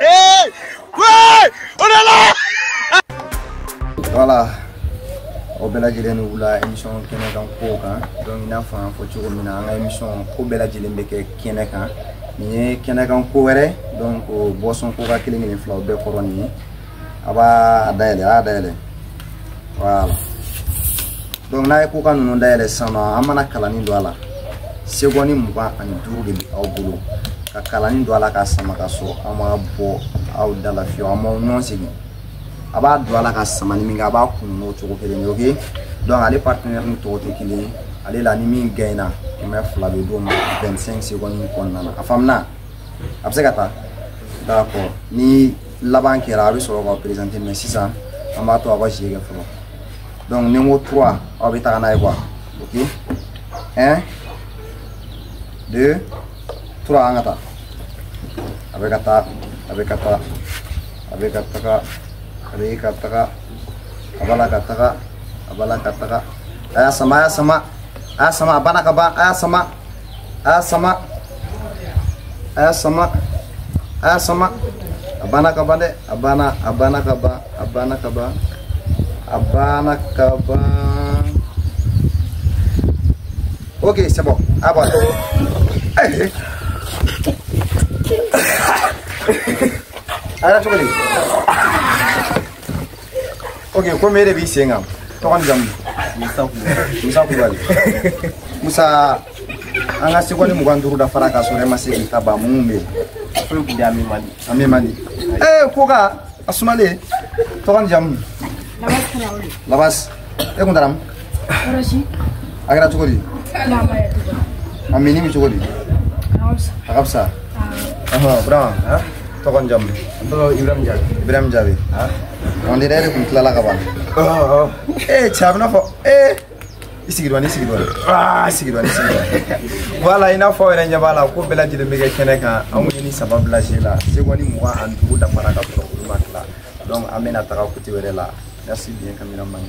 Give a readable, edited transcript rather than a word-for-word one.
Eh! Ouais! On est là! Voilà. Aw bɛɛ lajɛlen ni wula émission kɛnɛ kan kow kan. Donc i n'a fɔ an fɔ cogo min na, an ka émission ko bɛɛ lajɛlen bɛ kɛ kɛnɛ kan. Nin ye kɛnɛ kan ko wɛrɛ. Donc boisson ko ka kelen kelen fila o bɛɛ kɔrɔ nin ye. A b'a dayɛlɛ, a y'a dayɛlɛ. Voilà. Donc n'a ye koka ninnu dayɛlɛ sisan nɔ, an mana kalanni don a la. Seconde 25 de bɛ aw bolo ka kalanni don a la ka sama ka sɔrɔ aw ma bɔ aw da la fiyewu, aw m'aw nɔ segin. A b'a don a la ka samani min kɛ, a b'a kun n'o cogo kelen ye, ok. Donc ale partenaire ni tɔw tɛ kelen ye. Ale la ni min gagnera 200 bɛ d'o ma 25 secondes kɔnɔna na. A faamuna? A bɛ se ka taa. D'accord. Ni laban kɛra a bɛ sɔrɔ k'aw présenter, mais sisan an b'a to aw ka jeu kɛ fɔlɔ. Donc ni n ko 3, aw bɛ taga n'a ye quoi. Ok. 1 2 3, an ka taa. A bɛ ka taa, a bɛ ka taa, a bɛ ka taga, a bɛ ka taga, a b'a la ka taga, a b'a la ka taga. A y'a sama, a y'a sama, a y'a sama, a banna ka ban. A y'a sama, a y'a sama, a y'a sama, a y'a sama, a banna ka ban dɛ. A banna, a banna ka ban, a banna ka ban, a banna ka ban. Ok, c'est bon. A bɔ. A yɛrɛ cogo di? Ok, komi e de b'i sen kan, tɔgɔ ni jamu? Musa Kulubali. Musa Kulubali. Musa, an ka seconde 25 dafara k'a sɔrɔ e ma se k'i ta ban. Mun bɛ yen? Foyi kun tɛ, a min man di. A min man di. Ee, koka a sumalen. Tɔgɔ ni jamu? Labas Traoré. Labas, e kun taara min? Kɔrɔsi. A kɛra cogo di? N'a ma yɛrɛ. A minni bɛ cogo di? A ka fisa. A ka fisa. Ɔhɔn, Burama, tɔgɔ ni jamu? N tɔgɔ Ibrahim Jabi. Ibrahim Jabi. On dirait e de kun tilala ka ban. Ee cɛ, a bɛ n'a fɔ ee i sigi dɔɔni, i sigi dɔɔni, i sigi dɔɔni, i sigi dɔɔni. Voilà, i n'a fɔ aw yɛrɛ ɲɛ b'a la, ko bɛɛ lajɛlen bɛ kɛ kɛnɛ kan. Anw ye ni saba bila jeu la, seconde 25 dafara ka sɔrɔ olu ma tila. Donc an bɛna taga côté wɛrɛ la. Merci bien, caméraman.